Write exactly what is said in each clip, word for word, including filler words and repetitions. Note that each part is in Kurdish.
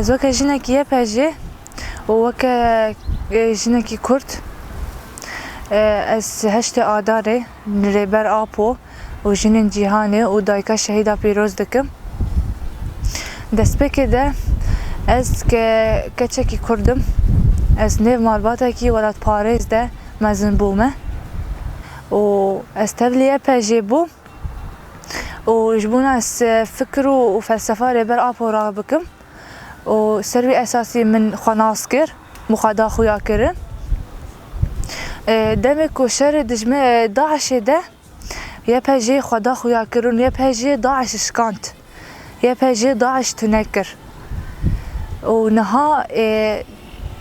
Ez weke jinekî Y P G û weke, e, jinekî Kurd, e, ez heştê Adarê li Rêber Apo û jinên cîhanê û dayika şehîda pîroz dikim. Destpêkê de ez ke-, keçekî Kurd im. Ez nêv malbatekî welatparêz de mezin bûme û ez tevlî Y P G bûm. Û ji bona ez fikir û, û felsefa Rêber Apo rabikim û ser wî esasî min xwe nas kir, min xwe da xuya kirin. E, demê ku şerê dijmin, e, DAIŞê de Y P G xwe da xuya kirin, Y P G DAIŞ şikand. Y P G DAIŞ tune kir. Û niha, e,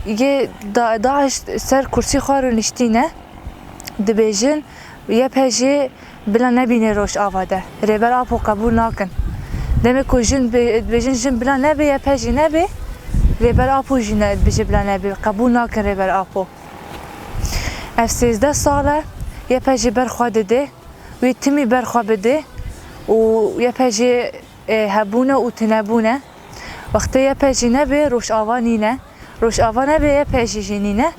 yê Da-, DAIŞ ser kursî xwe rûniştîne, dibêjin Y P G bila nebîne Rojava de. Rêber Apo qebûl nakin. Demê ku jin bê-, dibêjin jin bila nebe, Y P G nebe, Rêber Apo jî ne, dibêje bila nebe. Qebûl nakin Rêber Apo. Ev sêzdeh sal e Y P G ber xwe dide. Wî timî ber xwe bide û Y P G, e, hebûne û tunebûne. Wextê Y P G nebe, Rojava nîne. Rojava nebe, Y P G jî nîne.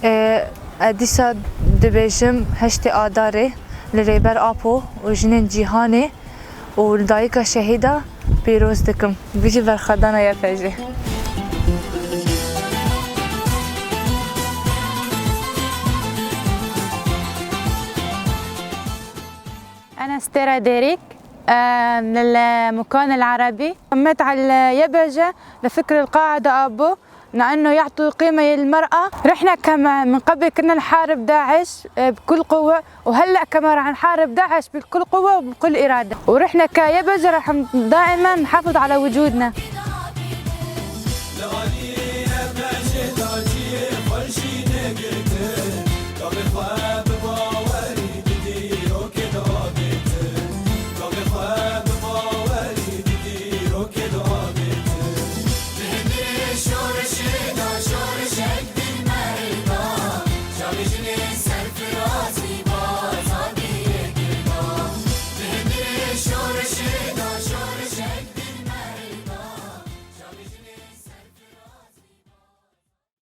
E, ez dîsa dibêjim heştê Adarê li Rêber Apo û jinên cîhanê û li dayika şehîda pîroz dikim. Bijî berxwedana Y P G. أنا ستيرا ديريك، آه، من المكان العربي. قمت على يبجة لفكر القاعدة أبو، لأنه يعطوا قيمة للمرأة. رحنا كما من قبل كنا نحارب داعش، آه، بكل قوة، وهلأ كما رح نحارب داعش بكل قوة وبكل إرادة. ورحنا كيبجة رح ن-، دائمًا نحافظ على وجودنا.